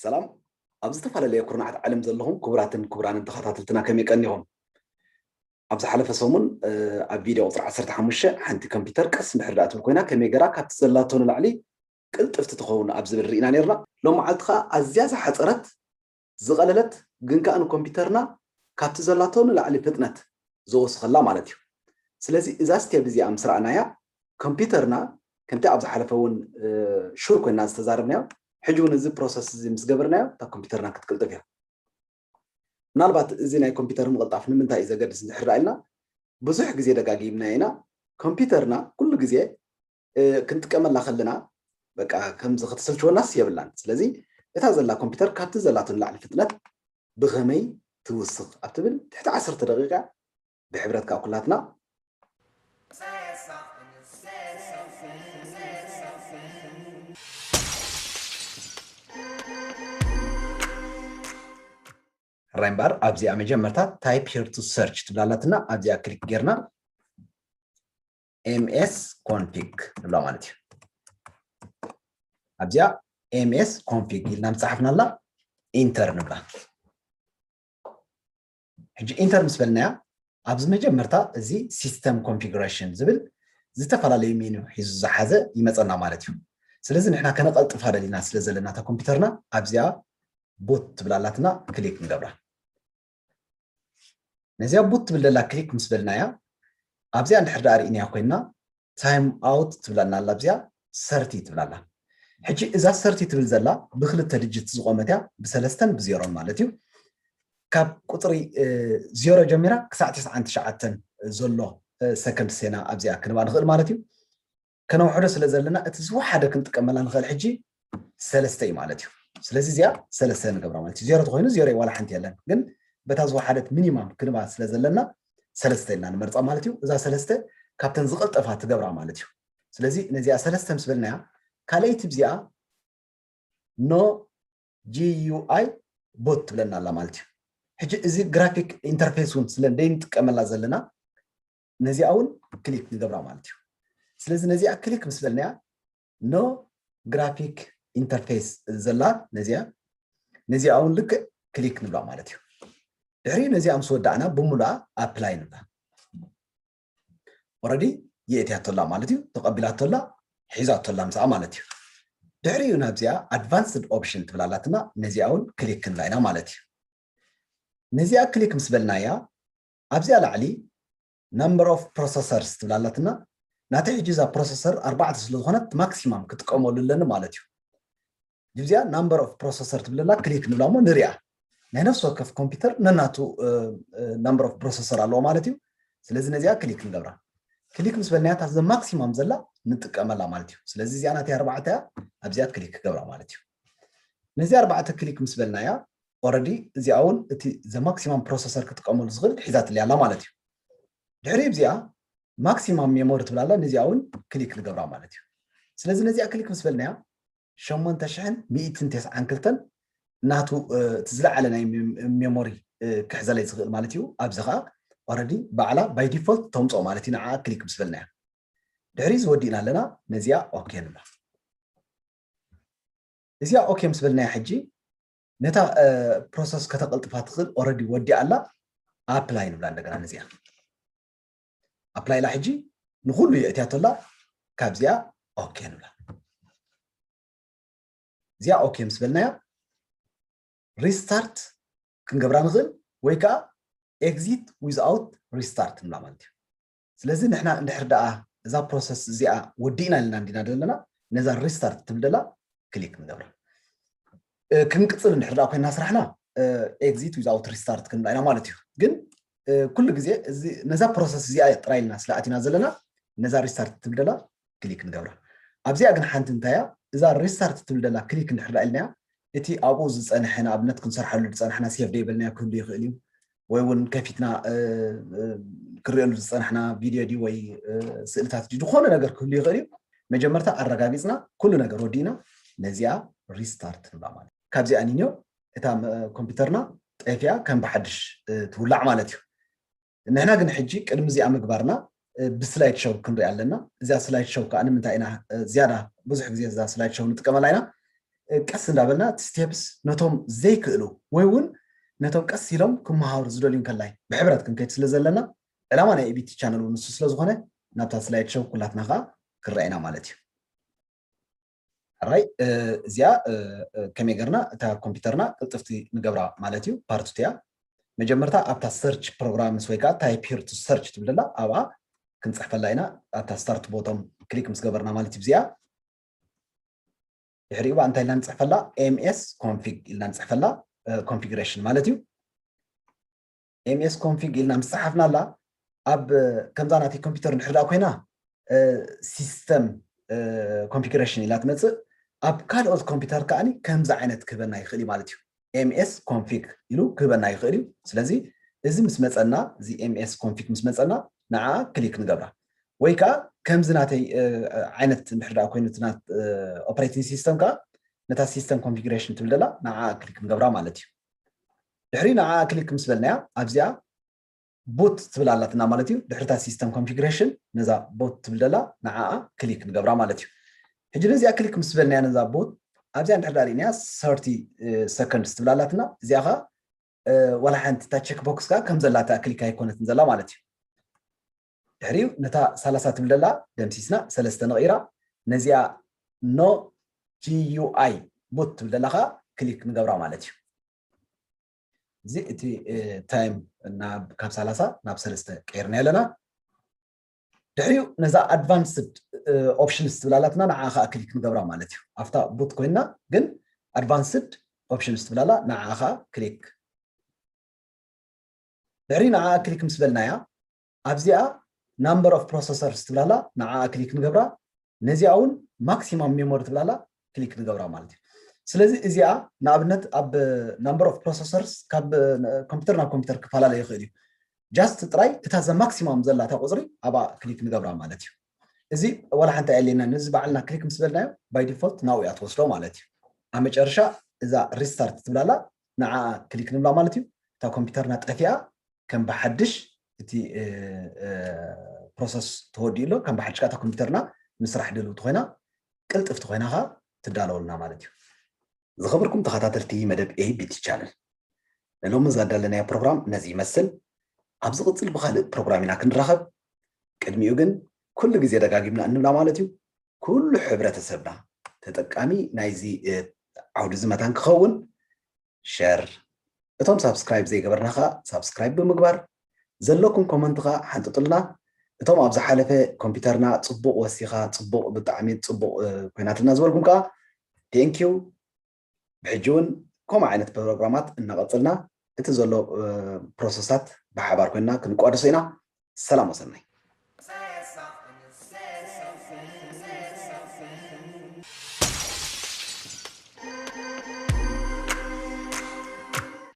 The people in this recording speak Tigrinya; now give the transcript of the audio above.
ሰላም። ኣብ ዝተፈላለየ ኩርናዓት ዓለም ዘለኹም ክቡራትን ክቡራንን ተኸታተልትና ከመይ ቀኒኹም? ኣብ ዝሓለፈ ሰሙን ኣብ ቪድዮ ቁፅሪ ዓሰርተ ሓሙሽተ ሓንቲ ኮምፒውተር ቀስ እንድሕር ደኣ ትብል ኮይና ከመይ ገራ ካብቲ ዘላቶ ንላዕሊ ቅልጥፍቲ ትኸውን ኣብ ዝብል ርኢና ነርና። ሎም መዓልቲ ከዓ ኣዝያ ዝሓፀረት ዝቐለለት ግን ከዓ ንኮምፒውተርና ካብቲ ዘላቶ ንላዕሊ ፍጥነት ዝወስኸላ ማለት እዩ። ስለዚ እዛ ስቴፕ እዚኣ ምስ ረኣናያ ኮምፒውተርና ከምቲ ኣብ ዝሓለፈ እውን ሹር ኮይና ዝተዛረብናዮ ሕጂ እውን እዚ ፕሮሰስ እዚ ምስ ገበርናዮ እታ ኮምፒውተርና ክትቅልጥፍ እያ። ምናልባት እዚ ናይ ኮምፒውተር ምቕልጣፍ ንምንታይ እዩ ዘገድስ እንድሕር ኢልና ብዙሕ ግዜ ደጋጊምና ኢና። ኮምፒውተርና ኩሉ ግዜ ክንጥቀመላ ከለና በቃ ከምዚ ክትስልችወናስ የብላን። ስለዚ እታ ዘላ ኮምፒውተር ካብቲ ዘላቶ ንላዕሊ ፍጥነት ብኸመይ ትውስኽ ኣብ ትብል ትሕቲ ዓሰርተ ደቂቃ ብሕብረት ከዓ ኩላትና ሕራይ እምበኣር ኣብዚኣ መጀመርታ type here to search ትብላላትና ኣብዚኣ ክሊክ ጌርና ms config ንብላ ማለት እዩ። ኣብዚኣ ms config ኢልና ምፅሓፍናላ ኢንተር ንብላ። ሕጂ ኢንተር ምስ በልናያ ኣብዚ መጀመርታ እዚ system configuration ዝብል ዝተፈላለዩ ሜኑ ሒዙ ዝሓዘ ይመፀና ማለት እዩ። ስለዚ ንሕና ከነቐልጥፋ ደሊና ስለ ዘለና እታ ኮምፒውተርና ኣብዚኣ ቡት ትብላላትና ክሊክ ንገብራ። ነዚኣ ቡት ትብል ደላ ክሊክ ምስ በልናያ ኣብዚኣ እንድሕር ደኣ ርኢናያ ኮይንና ታይም ኣውት ትብለና ኣላ ኣብዚኣ ሰርቲ ትብላላ። ሕጂ እዛ ሰርቲ ትብል ዘላ ብክልተ ድጅት ዝቆመት እያ ብሰለስተን ብዜሮን ማለት እዩ። ካብ ቁፅሪ ዜሮ ጀሚራ ክሳዕ ትስዓን ትሽዓተን ዘሎ ሰከንድ ሴና ኣብዚኣ ክንባ ንኽእል ማለት እዩ። ከነውሕዶ ስለ ዘለና እቲ ዝወሓደ ክንጥቀመላ ንኽእል ሕጂ ሰለስተ እዩ ማለት እዩ። ስለዚ እዚኣ ሰለስተ ንገብራ ማለት እዩ። ዜሮ ተኮይኑ ዜሮ ዋላ ሓንቲ የለን፣ ግን በታ ዝወሓደት ሚኒማም ክንባ ስለ ዘለና ሰለስተ ኢልና ንመርፃ ማለት እዩ። እዛ ሰለስተ ካብተን ዝቐልጠፋ ትገብራ ማለት እዩ። ስለዚ ነዚኣ ሰለስተ ምስ በልናያ ካልኣይቲ ብዚኣ no GUI boot ትብለና ኣላ ማለት እዩ። ሕጂ እዚ ግራፊክ ኢንተርፌስ እውን ስለ ደይንጥቀመላ ዘለና ነዚኣ እውን ክሊክ ንገብራ ማለት እዩ። ስለዚ ነዚኣ ክሊክ ምስ በልናያ no graphic interface ዘላ ነዚኣ ነዚኣ እውን ልክዕ ክሊክ ንብላ ማለት እዩ። ድሕሪ ነዚኣ ምስ ወዳእና ብምሉኣ ኣፕላይ ንብላ። ኦረዲ የእትያቶላ ማለት እዩ። ተቐቢላቶላ ሒዛቶላ ምስኣ ማለት እዩ። ድሕሪኡ ናብዚኣ ኣድቫንስድ ኦፕሽን ትብላላትና ነዚኣ እውን ክሊክ ክንብላ ኢና ማለት እዩ። ነዚኣ ክሊክ ምስ በልናያ ኣብዚኣ ላዕሊ number of processors ትብላላትና ናተይ ሕጂ እዛ ፕሮሰሰር ኣርባዕተ ስለ ዝኾነት ማክሲማም ክጥቀመሉ ኣለኒ ማለት እዩ። እዚኣ number of processor ትብለላ ክሊክ ንብላ እሞ ንሪኣ ናይ ነፍሲ ወከፍ ኮምፒውተር ነናቱ number of processor ኣለዎ ማለት እዩ። ስለዚ ነዚኣ ክሊክ ንገብራ። ክሊክ ምስ በልናያ እታ ማክሲማም ዘላ ንጥቀመላ ማለት እዩ። ስለዚ እዚኣ ናተይ ኣርባዕተ እያ ኣብዚኣ ክሊክ ክገብራ ማለት እዩ። ነዚ ኣርባዕተ ክሊክ ምስ በልናያ ኦረዲ እዚኣ እውን እቲ ዘማክሲማም ፕሮሰሰር ክጥቀመሉ ዝኽእል ሒዛትለይ ኣላ ማለት እዩ። ድሕሪ እዚኣ ማክሲማም ሜሞሪ ትብላላ ነዚኣ እውን ክሊክ ንገብራ ማለት እዩ። ስለዚ ነዚኣ ክሊክ ምስ በልናያ ሸሞንተ ሽሕን ሚእትን ተስዓን ክልተን ናቱ እቲ ዝለዓለ ናይ ሜሞሪ ክሕዘለይ ዝኽእል ማለት እዩ። ኣብዚ ከዓ ኦረዲ ባዕላ ባይ ዲፎልት ተምፅኦ ማለት እዩ። ንዓ ክሊክ ምስ በልናያ ድሕሪ ዝወዲእና ኣለና ነዚኣ ኦኬ ንብላ። እዚኣ ኦኬ ምስ በልናያ ሕጂ ነታ ፕሮሰስ ከተቐልጥፋ ትኽእል ኦረዲ ወዲኣ ኣላ። ኣፕላይ ንብላ እንደገና ነዚኣ ኣፕላይ ኢላ ሕጂ ንኩሉ የእትያቶላ። ካብዚኣ ኦኬ ንብላ። እዚኣ ኦኬ ምስ በልናያ ሪስታርት ክንገብራ ንኽእል ወይ ከዓ ኤግዚት ዊዝኣውት ሪስታርት ንብላ ማለት እዩ። ስለዚ ንሕና እንድሕር ደኣ እዛ ፕሮሰስ እዚኣ ወዲእና ኢልና እንዲና ዘለና ነዛ ሪስታርት ትብል ደላ ክሊክ ንገብራ። ክንቅፅል እንድሕር ደኣ ኮይና ስራሕና ኤግዚት ዊዝኣውት ሪስታርት ክንብላ ኢና ማለት እዩ። ግን ኩሉ ግዜ ነዛ ፕሮሰስ እዚኣ ጥራይ ኢልና ስለ ኣቲና ዘለና ነዛ ሪስታርት ትብል ደላ ክሊክ ንገብራ። ኣብዚኣ ግን ሓንቲ እንታያ እዛ ሪስታርት ትብል ደላ ክሊክ እንድሕር ደኣ ኢልናያ እቲ ኣብኡ ዝፀንሐ ንኣብነት ክንሰርሐሉ ዝፀናሕና ሴቭ ደይበልናዮ ክህሉ ይኽእል እዩ። ወይ እውን ከፊትና ክሪአሉ ዝፀናሕና ቪድዮ ድዩ ወይ ስእልታት ድዩ ዝኾነ ነገር ክህሉ ይኽእል እዩ። መጀመርታ ኣረጋጊፅና ኩሉ ነገር ወዲእና ነዚኣ ሪስታርት ንብላ ማለት ካብዚኣ ኒንዮ እታ ኮምፒውተርና ጠፊኣ ከም ብሓድሽ ትውላዕ ማለት እዩ። ንሕና ግን ሕጂ ቅድሚ እዚኣ ምግባርና ብስላይድ ሾው ክንርኢ ኣለና። እዚኣ ስላይድ ሾው ከዓ ንምንታይ ኢና ዝያዳ ብዙሕ ግዜ እዛ ስላይድ ሾው ንጥቀመላ ኢና? ቀስ እንዳበልና ስቴፕስ ነቶም ዘይክእሉ ወይ እውን ነቶም ቀስ ኢሎም ክመሃሩ ዝደልዩ ከላይ ብሕብረት ክንከይድ ስለ ዘለና ዕላማ ናይ ኤቢቲ ቻነል እውን ንሱ ስለ ዝኾነ ናብታ ስላይድ ሾው ኩላትና ከዓ ክረአና ማለት እዩ። ራይ እዚኣ ከመይ ገርና እታ ኮምፒውተርና ቅልጥፍቲ ንገብራ ማለት እዩ። ፓርት ቱ እያ። መጀመርታ ኣብታ ሰርች ፕሮግራምስ ወይ ከዓ ታይፕ ሂር ቱ ሰርች ትብለላ ኣብኣ ክንፅሕፈላ ኢና። ኣብታ ስታርት ቦቶም ክሊክ ምስ ገበርና ማለት እዩ። እዚኣ ድሕሪኡ እንታይ ኢልና ንፅሕፈላ? ኤምኤስ ኮንፊግ ኢልና ንፅሕፈላ። ኮንፊግሬሽን ማለት እዩ። ኤምኤስ ኮንፊግ ኢልና ምስ ፀሓፍናላ ኣብ ከምዛ ናተይ ኮምፒውተር እንድሕር ኮይና ሲስተም ኮንፊግሬሽን ኢላ ትመፅእ። ኣብ ካልኦት ኮምፒውተር ከዓኒ ከምዚ ዓይነት ክህበና ይኽእል እዩ ማለት እዩ። ኤምኤስ ኮንፊግ ኢሉ ክህበና ይኽእል እዩ። ስለዚ እዚ ምስ መፀና እዚ ኤምኤስ ኮንፊግ ምስ መፀና ንዓ ክሊክ ንገብራ ወይ ከዓ ከምዚ ናተይ ዓይነት እንድሕር ኮይኑ ኦፕሬቲንግ ሲስተም ከዓ ነታ ሲስተም ኮንፊግሬሽን ትብል ዘላ ንዓ ክሊክ ንገብራ ማለት እዩ። ድሕሪ ንዓ ክሊክ ምስ በልናያ ኣብዚኣ ቡት ትብል ኣላትና ማለት እዩ። ድሕርታ ሲስተም ኮንፊግሬሽን ነዛ ቡት ትብል ዘላ ንዓኣ ክሊክ ንገብራ ማለት እዩ። ሕጂ ነዚኣ ክሊክ ምስ በልናያ ነዛ ቡት ኣብዚኣ እንድሕር ዳሪእናያ ሰርቲ ሰከንድስ ትብል ኣላትና። እዚኣ ኸ ዋላ ሓንቲ እታ ቸክ ቦክስ ከዓ ከም ዘላታ ክሊክ ኣይኮነትን ዘላ ማለት እዩ። ድሕሪኡ ነታ ሰላሳ ትብል ዘላ ደምሲስና ሰለስተ ንቕይራ። ነዚኣ ኖ ጂዩኣይ ቡት ትብል ዘላ ከዓ ክሊክ ንገብራ ማለት እዩ። እዚ እቲ ታይም ካብ ሰላሳ ናብ ሰለስተ ቀይርና ኣለና። ድሕሪኡ ነዛ ኣድቫንስድ ኦፕሽንስ ትብላላትና ንዓ ከዓ ክሊክ ንገብራ ማለት እዩ። ኣብታ ቡት ኮይና ግን ኣድቫንስድ ኦፕሽንስ ትብላላ ንዓ ከዓ ክሊክ ድሕሪ ንዓ ክሊክ ምስ በልናያ ኣብዚኣ ናምበር ኦፍ ፕሮሰሰርስ ትብላላ ንዓ ክሊክ ንገብራ። ነዚኣ እውን ማክሲማም ሜሞሪ ትብላላ ክሊክ ንገብራ ማለት እዩ። ስለዚ እዚኣ ንኣብነት ኣብ ናምበር ኦፍ ፕሮሰሰርስ ካብ ኮምፒውተር ናብ ኮምፒውተር ክፈላለ ይኽእል እዩ። ጃስት ጥራይ እታ ዘ ማክሲማም ዘላታ ቁፅሪ ኣብኣ ክሊክ ንገብራ ማለት እዩ። እዚ ዋላ ሓንቲ ኣየድልየና። ነዚ ባዕልና ክሊክ ምስ በልናዮ ባይ ዲፎልት ናብኡ እያ ትወስዶ ማለት እዩ። ኣብ መጨረሻ እዛ ሪስታርት ትብላላ ንዓ ክሊክ ንብላ ማለት እዩ። እታ ኮምፒውተርና ጠፊኣ ከም ብሓድሽ እቲ ፕሮሰስ ተወዲኡ ኣሎ። ከም ብሓድሽ እታ ኮምፒውተርና ምስራሕ ድልውቲ ኮይና ቅልጥፍቲ ኮይና ኸዓ ትዳለወልና ማለት እዩ። ዝኸበርኩም ተኸታተልቲ መደብ ኤቢቲ ቻነል፣ ንሎሚ ዘዳለናዮ ፕሮግራም ነዚ ይመስል። ኣብ ዝቕፅል ብኻልእ ፕሮግራም ኢና ክንራኸብ። ቅድሚኡ ግን ኩሉ ግዜ ደጋጊምና እንብላ ማለት እዩ፣ ኩሉ ሕብረተሰብና ተጠቃሚ ናይዚ ዓውዲ እዚ መታን ክኸውን ሸር፣ እቶም ሳብስክራይብ ዘይገበርና ኸዓ ሳብስክራይብ ብምግባር ዘለኩም ኮመንት ኸዓ ሓንጥጡልና። እቶም ኣብ ዝሓለፈ ኮምፒውተርና ፅቡቕ ወሲኻ፣ ፅቡቕ፣ ብጣዕሚ ፅቡቕ ኮይናትልና ዝበልኩም ከዓ ቴንኪዩ። ብሕጂ እውን ከምኡ ዓይነት ፕሮግራማት እናቐፅልና እቲ ዘሎ ፕሮሰሳት ብሓባር ኮይንና ክንቋደሶ ኢና። ሰላም ወሰናይ።